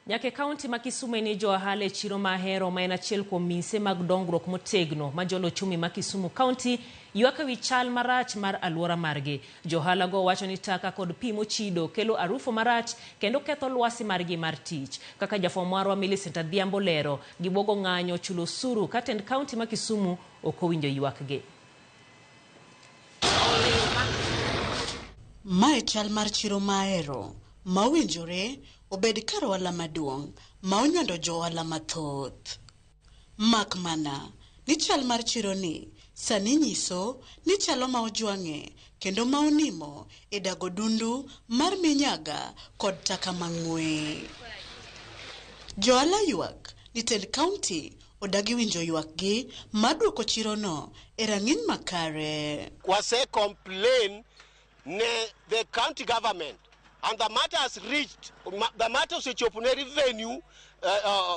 Nyaka e kaunti ma Kisumu en jo ohala e chiro ma Ahero, ma en achiel kuom mise mag dongruok motegno ma jolo ochumi ma Kisumu County, ywak ewi chal marach mar aluora margi. Jo ohala go wacho ni taka kod pi mochido kelo arufu marach kendo ketho lwasi margi mar tich. Kaka jafwambo marwa Millicent Adhiambo lero, gibuogo ng'anyo chulo osuru ka tend kaunti ma Kisumu ok owinjo ywakgi. Mae chal mar chiro ma Ahero ma owinjore obed kar ohala maduong' ma onywando jo ohala mathoth. Mak mana ni chal mar chiro ni sani nyiso ni chalo ma ojwang'e kendo ma onimo e dago dundu mar minyaga kod taka mang'we. Jo ohala ywak ni tend kaunti odagi winjo ywakgi mar duoko chirono e rang'iny makare. Wase complain ne the county government and the matter has reached, the matter osechopo ne revenue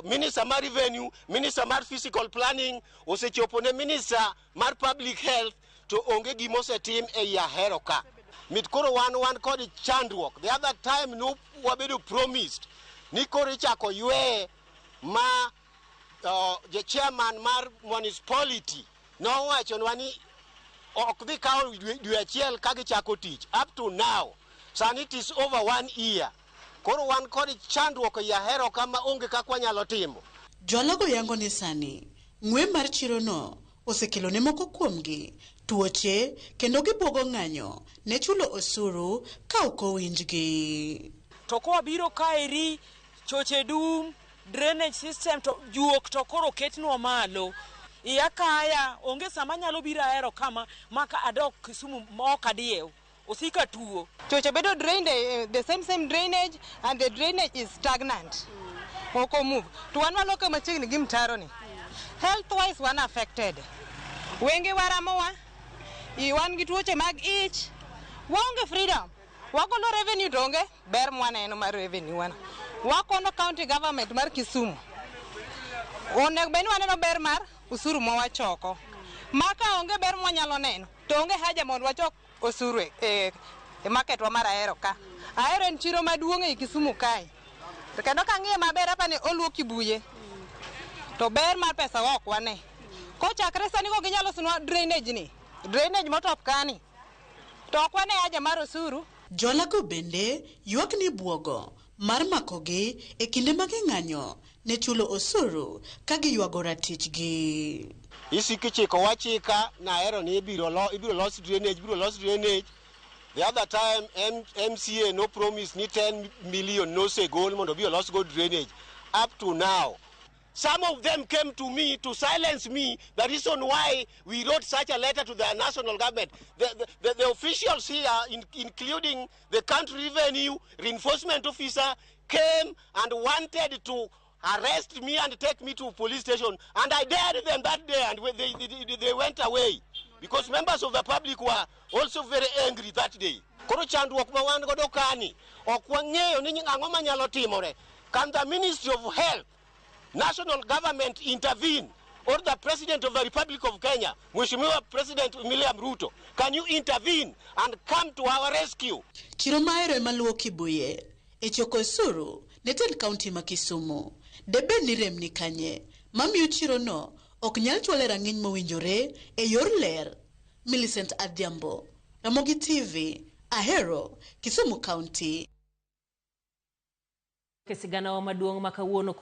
minister mar revenue, minister mar physical planning, osechopo ne minister mar public health, to onge gima osetim ei Ahero ka. Mit koro wan kod chandruok. The other time no wabedo promised ni koro ichako yweye ma the chairman mar municipality nowachonwa ni ok dhi kawo dwe achiel ka gichako tich. Up to now sani it is over one year. Koro wan kod chandruok ei Ahero ka ma onge kaka wanyalo timo. Joalago yango ni sani ng'we mar chirono osekelo ne moko kuomgi tuoche kendo gibuogo ng'anyo ne chulo osuru ka ok owinjgi. To kwabiro kaeri, choche dum, drainage system to juok to koro ketnwa malo. Iya kaya, onge sama anyalo biro Ahero kama maka adok Kisumu ma ok adiew. Osika tuo. Choche bedo drained, the same drainage, and the drainage is stagnant. Ok move. To wan waloke machiegni gi mtaro ni. Health wise wan affected. Wenge waramowa, wan gi tuoche mag ich, waonge freedom. Wagolo revenue to onge ber mwaneno mar revenue wan. Wakono county government mar Kisumu. Onego bed ni waneno ber mar osuru mwawachoko. Ma ka onge ber mwanyalo neno, to onge haja mondo wachok osuru e market wa mar Ahero ka. Ahero en chiro maduong' ei Kisumu kae. To kendo kang'iye maber apa ni oluo Kibuye. To ber mar pesa wa ok wane. Kochakre sani go ginyalo losonwa drainage ni. Drainage motop kani. To ok wane haja mar osuru. Joalago bende ywak ni buogo mar makogi e kinde ma ging'anyo ne chulo osuru ka giywago ratichgi. Isiko ichiko wachika na Ahero ni ibiro los drainage, ibiro los drainage. The other time MCA no promise ni 10 million nosegol mondo obi olos go drainage. Up to now, some of them came to me to silence me. The reason why we wrote such a letter to the national government, the officials here, including the country revenue reinforcement officer, came and wanted to arrest me and take me to police station. And I dared them that day, and they went away. Because members of the public were also very angry that day. Koro chandruok ma wan godo kani, ok wang'eyo ni ang'o manyalo timore. Can the Ministry of Health, national government intervene, or the President of the Republic of Kenya, Mheshimiwa President William Ruto, can you intervene and come to our rescue? Chiro ma Ahero ema luwo Kibuye e choko osuru ne tend kaunti ma Kisumu. Debed ni rem ni kanye mamiyo chirono ok nyal chwale rang'iny mowinjore e yor ler. Millicent Adhiambo, Ramogi TV, Ahero, Kisumu County. Sigana wa maduong' ma kawuono.